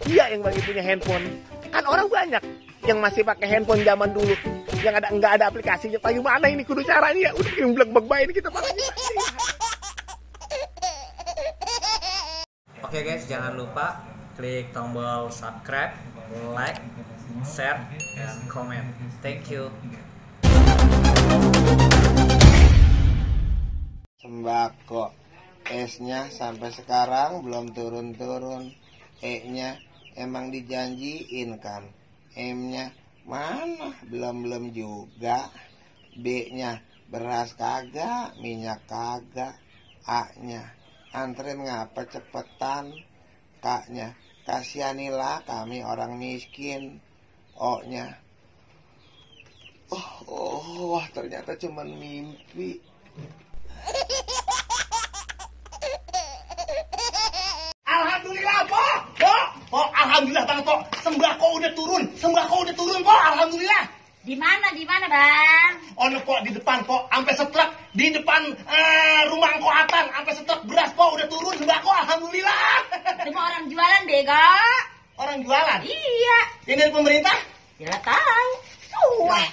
dia yang lagi punya handphone. Kan orang banyak yang masih pakai handphone zaman dulu, yang nggak ada aplikasinya. Bagaimana ini kudu caranya? Udah kirim blek-blek ini kita pakai. Oke guys, jangan lupa klik tombol subscribe, like, share, dan komen. Thank you. Sembako S-nya sampai sekarang belum turun-turun. E-nya emang dijanjiin kan. M-nya mana belum juga. B-nya beras kagak, minyak kagak. A-nya antren ngapa cepetan. K-nya kasihanilah kami orang miskin. O-nya wah ternyata cuman mimpi. Alhamdulillah, Po, alhamdulillah banget, Po. Sembako udah turun, Po. Alhamdulillah. Di mana, Bang? Ono, Po, di depan, Po. Sampai setruk di depan rumah Engko Atan, sampai setruk beras, Po, udah turun sembako. Alhamdulillah. Itu mah orang jualan, Bego. Orang jualan? Iya. Ini dari pemerintah? Ya tahu. Cuek.